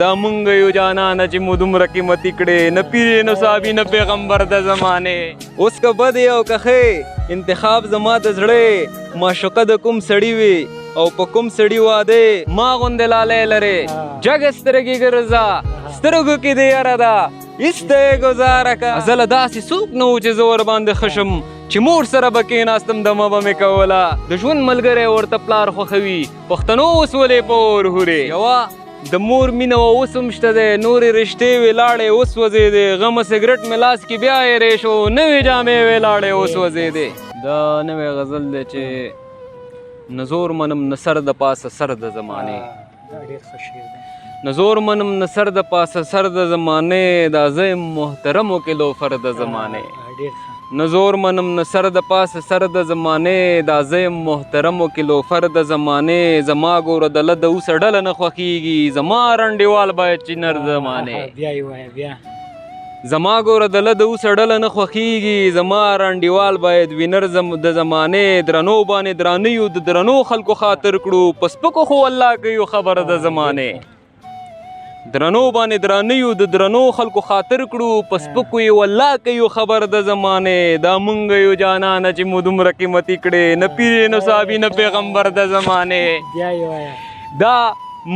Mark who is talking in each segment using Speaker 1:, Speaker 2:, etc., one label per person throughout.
Speaker 1: دا مونږ یو جانانه چې مو دومره قیمتي کړې، نه پیر نه صحابي نه پیغمبر د زمانې. اوس که بد او که ښې انتخاب زما د زړه، معشوقه د کوم سړي وي او په کوم سړي واده. ما غوندې لالی لرې، جګ سترګې ګرځه، سترګو کې دې یاره ده ایسته یې ګزاره که. زه له داسې څوک نه و چې زه ورباندې ښه شم، چې مور سره به کېناستم دمه به مې کوله. د ژوند ملګری ورته پلار خوښوي، پښتنو اوس ولې په اور هورې. یوه د مور مینه وه اوس هم شته دی، نورې رشتې وې لاړې وسوځېدې. غمه سګرټ مې لاس کې بیا ایرې شو، نوې جامې وې لاړې وسوځېدې. دا نوی غزل دی چې نزور منم نه سر د پاسه سر د زمانې.
Speaker 2: دا ډېر ښه شعر دی.
Speaker 1: نزور منم نه سر د پاسه سر د زمانې، دا زه یم محترمو کې لوفر د زمانې.
Speaker 2: ډېر ښه.
Speaker 1: نزور منم نه سر د پاسه سر د زمانې، دا زه یم محترمو کې لوفر د زمانې. زما ګوره د له د اوسه ډله نه خوښېږي، زما رنډیوال باید چې نر زمانې.
Speaker 2: بیا یې وایه بیا.
Speaker 1: زما ګوره د له د اوسه ډله نه خوښېږي، زما رنډیوال باید وینر د زمانې. درنو باندې درانه یو، د درنو خلکو خاطر کړو، په سپکو خو والله که یو خبره د زمانې. درنو باندې درانه یو، د درنو خلکو خاطر کړو، په سپکو یې والله که یو خبر د زمانې. دا مونږ یو جانانه چې مو دومره قیمتي کړې، نه پیر نه صحابي نه پیغمبر د زمانې.
Speaker 2: بیا یې وایه.
Speaker 1: دا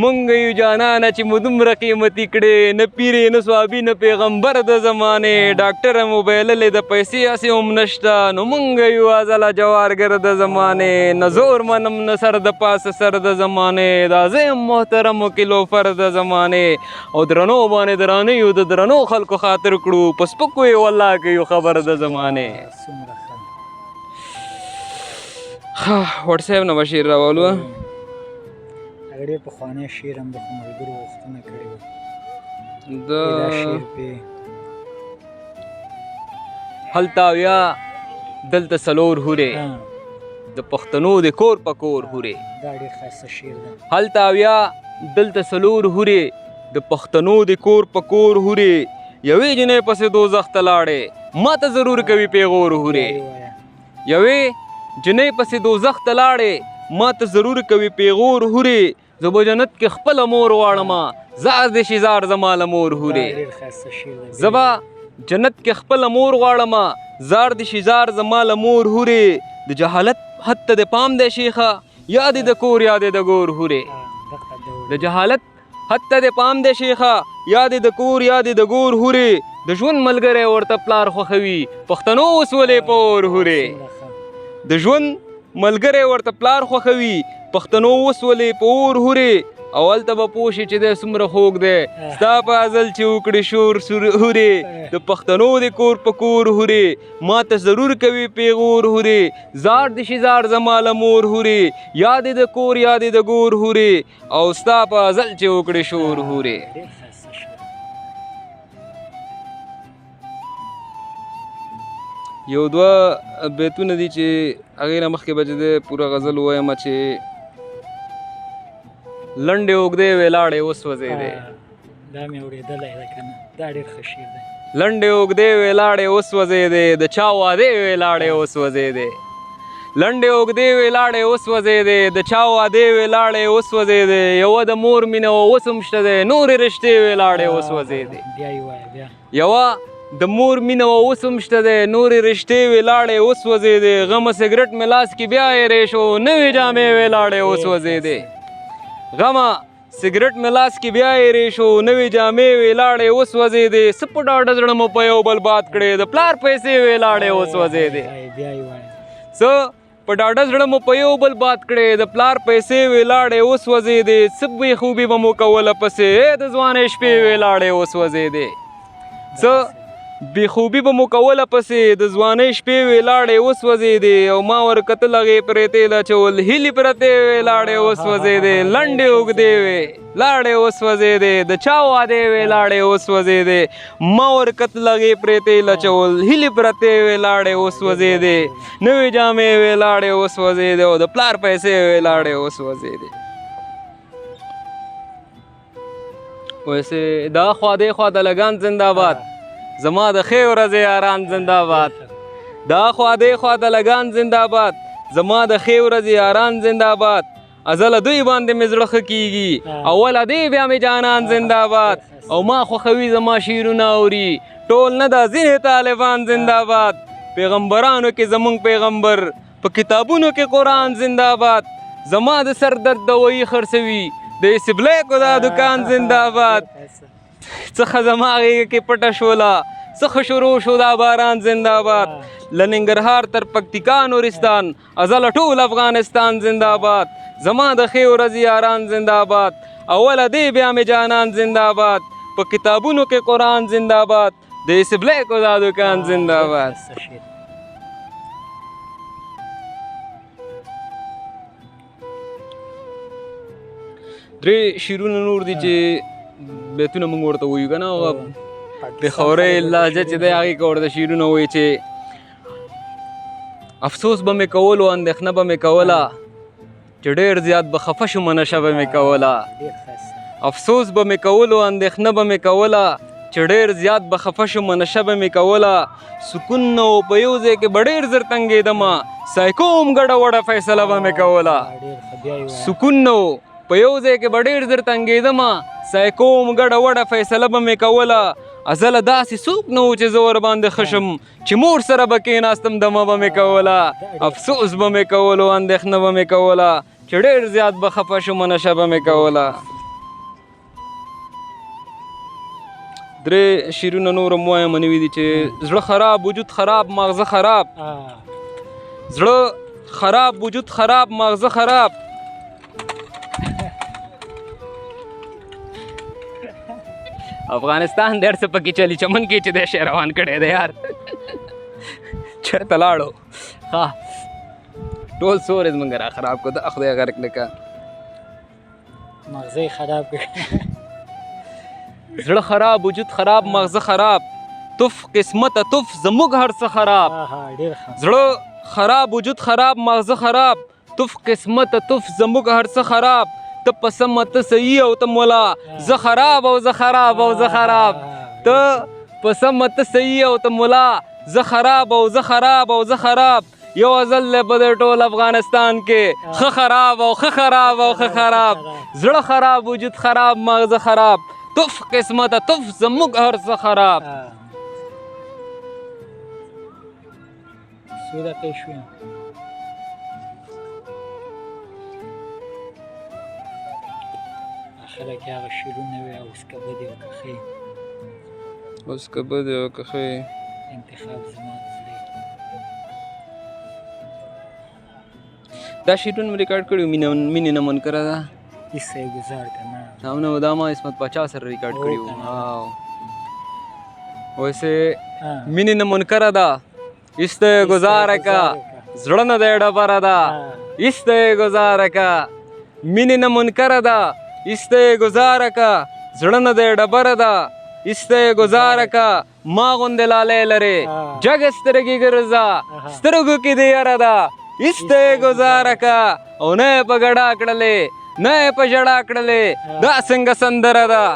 Speaker 1: مونږ یو جانانه چې مو دومره قیمتي کړې، نه پیر نه صحابي نه پیغمبر د زمانې. ډاکټر مو بایللې د پیسې هسې هم نشته، نو مونږ یو ازله جوارګر د زمانې. نه زور منم نه سر د پاسه سر د زمانې، دا زه یم محترمو کې لوفر د زمانې. او درنو باندې درانه یو، د درنو خلکو خاطر کړو، په سپکو یې والله که یو خبر د زمانې.
Speaker 2: څومره ښه.
Speaker 1: ښه، واټساپ نه به شعر راولو.
Speaker 2: هغه ډېر پخوانی شعر هم د خو ملګرو غوښتنه کړې وه.
Speaker 1: د
Speaker 2: دا شعر پې
Speaker 1: هلته اویا دلته څلور هورې، د پښتنو د کور په کور هورې.
Speaker 2: دا ډېر ښایسته شعر دی.
Speaker 1: هلته اویا دلته څلور هورې، د پښتنو د کور په کور هورې. یوې جنۍ پسې دوزخ ته لاړې، ما ته ضرور کوي پیغور هورې. یوې جنۍ پسې دوزخ ته لاړې، ما ته ضرور کوي پیغور هورې. زه به جنت کې خپله مور غواړم، زار دې شي زار زما له مور هورې.
Speaker 2: ډېر ښایسته شعر دی.
Speaker 1: زه به جنت کې خپله مور غواړم، زار دې شي زار زما له مور هورې. د جهالت حد ته دې پام دی شیخه، یا دې د کور یا دې د ګور هورې. د جهالت حد ته دې پام دی شیخه، یا دې د کور یا دې د ګور هورې. د ژوند ملګری ورته پلار خوښوي، پښتنو اوس ولې په اور هورې. د ژوند ملګری ورته پلار خوښوي، پښتنو اوس ولې په اور هورې. او هلته به پوه شي چې دی څومره خوږ دی، ستا په ازل چې وکړي شور سور هورې. د پښتنو د کور په کور هورې، ما ته ضرور کوي پیغور هورې. زار دې شي زار زما له مور هورې، یا دې د کور یا دې د ګور هورې. او ستا په ازل چې وکړي شور هورې.
Speaker 2: ډېر ښایسته شعر.
Speaker 1: یو دوه بیتونه دي چې هغې نه مخکې به چې دی پوره غزل ووایم چې لنډې اوږدې وې لاړې وسوځېدې.
Speaker 2: دا مې اورېدلی دی که نه، دا ډېر ښه شعر دی.
Speaker 1: لنډې اوږدې وې لاړې وسوځېدې، د چا وعدې وې لاړې وسوځېدې. لنډې اوږدې وې لاړې وسوځېدې، د چا وعدې وې لاړې وسوځېدې. یوه د مور مینه وه اوس هم شته دی، نورې رشتې وې لاړې وسوځېدې.
Speaker 2: بیا یې وایه بیا.
Speaker 1: یوه د مور مینه وه اوس هم شته دی، نورې رشتې وې لاړې وسوځېدې. غمه سګرټ مې لاس کې بیا ایرې شو، نوې جامې وې لاړې وسوځېدې. غمه سګرټ مې لاس کې بیا ایرې شو، نوې جامې وې لاړې وسوځېدې. څه په ډاډه زړه مو په یو بل باد کړې، د پلار پیسې وې لاړې وسوځېدې.
Speaker 2: بیا یې وایه.
Speaker 1: څه په ډاډه زړه مو په یو بل باد کړې، د پلار پیسې وې لاړې وسوځېدې. څه بې خوبي به مو کوله پسې، د ځوانۍ شپې وې لاړې وسوځېدې. څه بې خوبي به مو کوله پسې، د ځوانۍ شپې وې لاړې وسوځېدې. او ما ور کتل هغې پرې تېل اچول، هیلې پرتې وې لاړې وسوځېدې. لنډې اوږدې وې لاړې وسوځېدې، د چا وعدې وې لاړې وسوځېدې. ما ور کتل هغې پرې تېل اچول، هیلې پرتې وې لاړې وسوځېدې. نوې جامې وې لاړې وسوځېدې، او د پلار پیسې وې لاړې وسوځېدې. ویسې دا خوا دې خوا د لګان زنده‌باد، زما د ښې ورځې یاران زنده‌باد. دا خوا دې خوا د لګان زنده‌باد، زما د ښې ورځې یاران زنده‌باد. ازله دوی باندې مې زړه ښه کیږي، اوله دی بیا مې جانان زنده‌باد. او ما خوښوي زما شعرونه اوري ټول نه دا ځینې طالبان زنده‌باد. پیغمبرانو کې زمونږ پیغمبر، په کتابونو کې قرآن زنده‌باد. زما د سر درد دوایي خرڅوي د سبلیکو دا دکان زنده‌باد. څخه زما غېږه کې پټه شوله، څخه شروع شو دا باران زنده‌باد. له ننګرهار تر پکتیکا نورستان، ازله ټول افغانستان زنده‌باد. زما د ښې ورځې یاران زنده‌باد، اوله دی بیا مې جانان زنده‌باد. په کتابونو کې قرآن زنده‌باد، د سبلیکو دا دکان زنده‌باد. درې شعرونه نور دي چې بیتونه موږ ورته وایو که نه، هغه پېښورۍ لهجه چې دی هغې کې ورته شعرونه وایي چې افسوس به مې کولو، اندېښنه به مې کوله، چې ډېر زیات به خفه شوم، نشه به مې کوله. افسوس به مې کولو، اندېښنه به مې کوله، چې ډېر زیات به خفه شوم، نشه به مې کوله. سکون نه و، په یو ځای کې به ډېر زر تنګېدمه، سایکو هم ګډه وډه فیصله به مې کوله. سکون نه و، په یو ځای کې به ډېر زر تنګېدمه، سایکو هم ګډه وډه فیصله به مې کوله. ازله داسې څوک نه و چې زه ورباندې ښه شم، چې مور سره به کېناستم دمه به مې کوله. افسوس به مې کولو، اندېښنه به مې کوله، چې ډېر زیات به خفه شم، نشه به مې کوله. درې شعرونه نور هم وایم نوي دي چې زړه خراب، وجود خراب، ماغزه خراب. زړه خراب، وجود خراب، ماغزه خراب. افغانستان ډېر څه پکې چلي، چمن کې چې دی شی روان کړی دی یار، چېرته لاړو؟ ها ټول سورې زمونږ را خراب کړو، دا خدای غرق نه که
Speaker 2: مغزه یې خراب کړ.
Speaker 1: زړه خراب، وجود خراب، مغزه خراب، تف قسمته تف زموږ هر څه خراب. زړه خراب، وجود خراب، مغزه خراب، تف قسمته تف زموږ هر څه خراب. ته په سمه ته صحیح او ته مولا، زه خراب او زه خراب او زه خراب. ته په سمه ته صحیح او ته مولا، زه خراب او زه خراب او زه خراب. یو ځل دی په دې ټول افغانستان کې ښه خراب او ښه خراب او ښه خراب. زړه خراب، وجود خراب، مغزه خراب، تف قسمته تف زموږ هر څه خراب.
Speaker 2: څو دقیقې شوې؟ اخره کې هغه شعرونه وي، اوس که بدې او که ښې،
Speaker 1: اوس که بدې او که ښې،
Speaker 2: انتخاب زما د زړه.
Speaker 1: دا شعرونه مې ریکارډ کړي وو، مینې نه منکره ده.
Speaker 2: هیڅ یې ګزار که نه؟
Speaker 1: نه، دا ما عصمت پاچا سره ریکارډ کړي وو. ویسې مینې نه منکره ده، ایسته یې ګزاره که، زړه نه دی ډبره ده، ایسته یې ګزاره که. مینې نه منکره ده، ایسته یې ګزاره که، زړه نه دی ډبره ده، ایسته یې ګزاره که. ما غوندې لالی لرې، جګ سترګې ګرځه، سترګو کې دې یاره ده، ایسته یې ګزاره که. او نه یې په ګډا کړلې، نه یې په ژړا کړلې، دا څنګه سندره ده،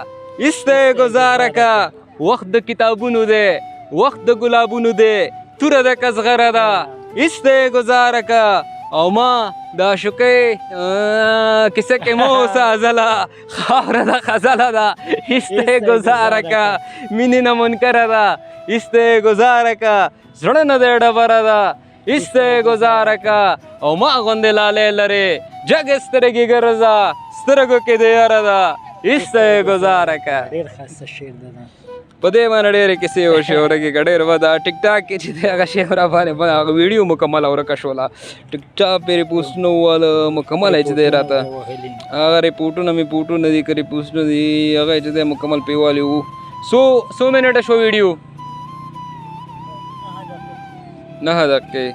Speaker 1: ایسته یې ګزاره که. وخت د کتابونو دی، وخت د ګلابونو دی، توره ده که زغره ده، ایسته یې ګزاره که. او ما د عاشقۍ کیسه کې مه اوسه ازله، خاوره ده خزله ده، ایسته یې ګزاره که. مینې نه منکره ده، ایسته یې ګزاره که. زړه نه دی ډبره ده، ایسته یې ګزاره که. او ما غوندې لالی لرې، جګ سترګې ګرځه، سترګو کې دې یاره ده، ایسته یې ګزاره که.
Speaker 2: ډېر ښایسته شعر دی دا.
Speaker 1: په دې باندې ډېرې کیسې وشوې، ورکې که ډېر به دا ټیک ټاک کې چې دی هغه شی را باندې هغه ویډیو مکمله ورکه شوله، ټیک ټاک پې ریپوسټونه وواله مکمله یې چې دی راته هغه رپورټونه مې پورټونه دي که ریپوسټونه دي هغه یې چې دی مکمل پیوالي وو. څو منټه شو ویډیو؟ 9 دقیقې.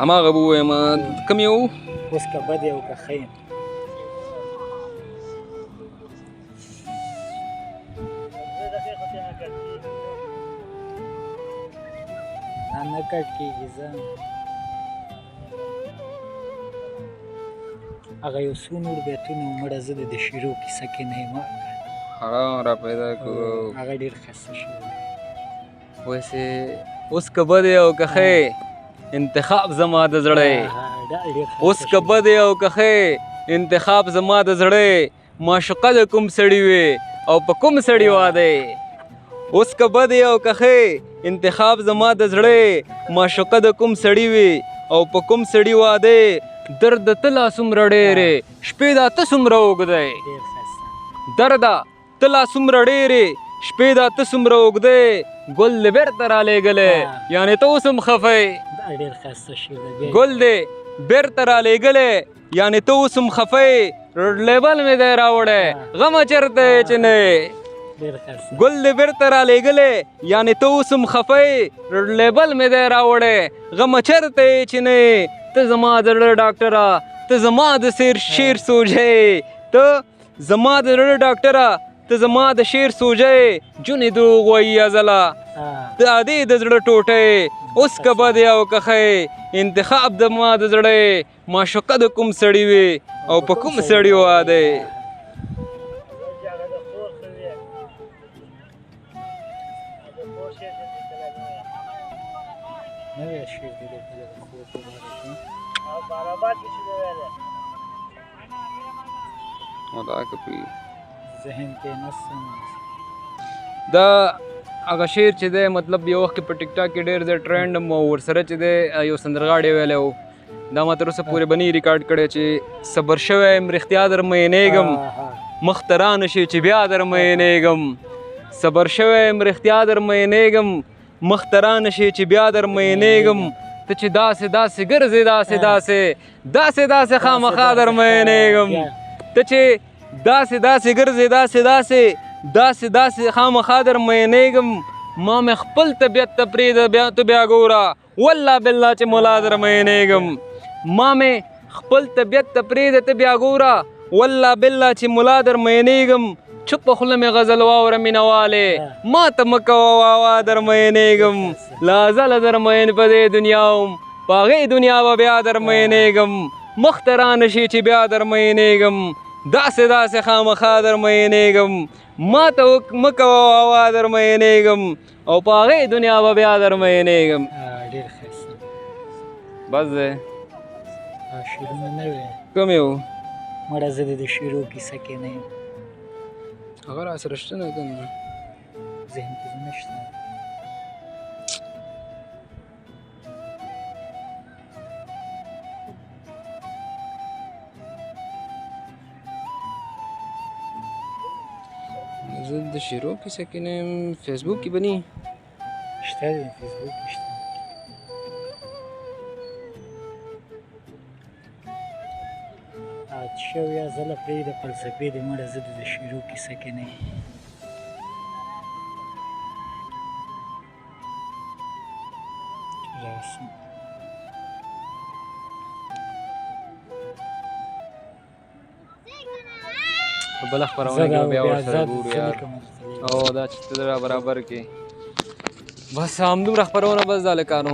Speaker 1: هماغه به ووایم کوم یو؟
Speaker 2: اوس که بد یې او که ښه یم. نه کټ کېږي. زه هغه یو څو نور بیتونه مړه زه د شعرو کیسه کې نه یم.
Speaker 1: هغه را پیدا کړو،
Speaker 2: هغه ډېر ښایسته شعر دی.
Speaker 1: ویسې اوس که بد یې او که ښه یې، انتخاب زما د زړه یې. اوس که بد یې او که ښه یې، انتخاب زما د زړه معشوقه د کوم سړي وي او په کوم سړي واده یې. اوس که بد یې او که ښه یې، انتخاب زما د زړه معشوقه د کوم سړي وي او په کوم سړي واده یې. درد ته لا څومره ډېر یې، شپې دا ته څومره اوږده یې.
Speaker 2: ډېر ښایسته.
Speaker 1: درده ته لا څومره ډېر یې، شپې دا ته څومره اوږده یې. ګل دې بېرته رالېږلی، یعنې ته اوس هم خفه یې.
Speaker 2: دا ډېر ښایسته شعر دی بیا.
Speaker 1: ګل دې بېرته رالېږلی، یعنې ته اوس هم خفه یې. رډ لیبل مې دی راوړی، غمه چېرته یې چې نه یې.
Speaker 2: ډېر ښایسته.
Speaker 1: ګل دې بېرته رالېږلی، یعنې ته اوس هم خفه یې. رډ لیبل مې دی راوړی، غمه چېرته یې چې نه یې. ته زما د زړه ډاکټره، ته زما د سیر شعر سوژه یې. ته زما د زړه ډاکټره، ته زما د شعر سوژه یې. جونې دروغ وایي ازله، ته ادې د زړه ټوټه یې. اوس که بد یې او که ښه یې، انتخاب د ما د زړه یې. معشوقه د کوم سړي وي او په کوم سړي واده یې.
Speaker 2: نوی شعر دی لیکلی د خور په باره کې. ذهن کې نشته.
Speaker 1: دا هغه شعر چې دی، مطلب یو وخت کې په ټیک ټاک کې ډېر زیات ټرینډ هم و، ورسره چې دی یو سندرغاړی ویلی و. دا ما تر اوسه پورې به نه یي ریکارډ کړی چې صبر شوی یم رښتیا در مینېږم، مخ ته رانه شي چې بیا در مینېږم. صبر شوی یم رښتیا در مینېږم، مخ ته رانه شي چې بیا در مینېږم. ته چې داسې داسې ګرځې، داسې داسې داسې داسې خامخا در مینېږم. ته چې داسې داسې ګرځې، داسې داسې داسې داسې خامخا در مینېږم. ما مې خپل طبیعت ته پرېږده، بیا ته بیا ګوره، والله بالله چې مولا در مینېږم. ما مې خپل طبیعت ته پرېږده، ته بیا ګوره، والله بالله چې مولا در مینېږم. چوپه خوله مې غزل واوره مینه والې، ما ته مه کوه وا وا در مینېږم. لا ځله در مین په دې دنیا وم، په هغې دنیا به بیا در مینېږم. مخ ته رانه شي چې بیا در مینېږم، داسې داسې خامخا در مینېږم. ما ته مه کوه وا وا در مینېږم، او په هغې دنیا به بیا در مینېږم.
Speaker 2: ډېر ښایسته.
Speaker 1: بس دی.
Speaker 2: شعرونه نه وې.
Speaker 1: کوم یو؟
Speaker 2: مړه زه دې د شعرو کیسه کې نه یم.
Speaker 1: هغه راسره شته نه که نه؟
Speaker 2: ذهن کې زه نشته.
Speaker 1: زه د شعرو کیسه کې نه یم. فیسبوک کې به نه؟
Speaker 2: شته دی، فیسبوک کې شته. شو یا ځله پرېږده فلسفې دې، مړه زه دې د شعرو کیسه کې نه یم. راسم.
Speaker 1: په بله خپرونه کې به بیا ورسره ګورو یار. او دا چې ته را برابر کې، بس همدومره خپرونه بس ده هلکانو.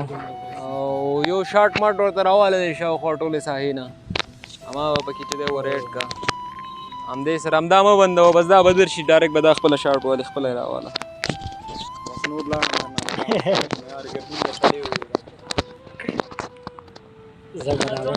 Speaker 1: او یو شارټ ماټ ورته راواله دی شاوخوا ټولې ساحې نه، هماغه پکې چې دی ور ایډ کړه. همدې سره همدا مه بندوه، بس دا به درشي ډایرکټ به دا خپله شارټ والې خپله یې راواله. بس نور لاړم یار، ګرمي ده، سړی وي.
Speaker 2: زه برابر.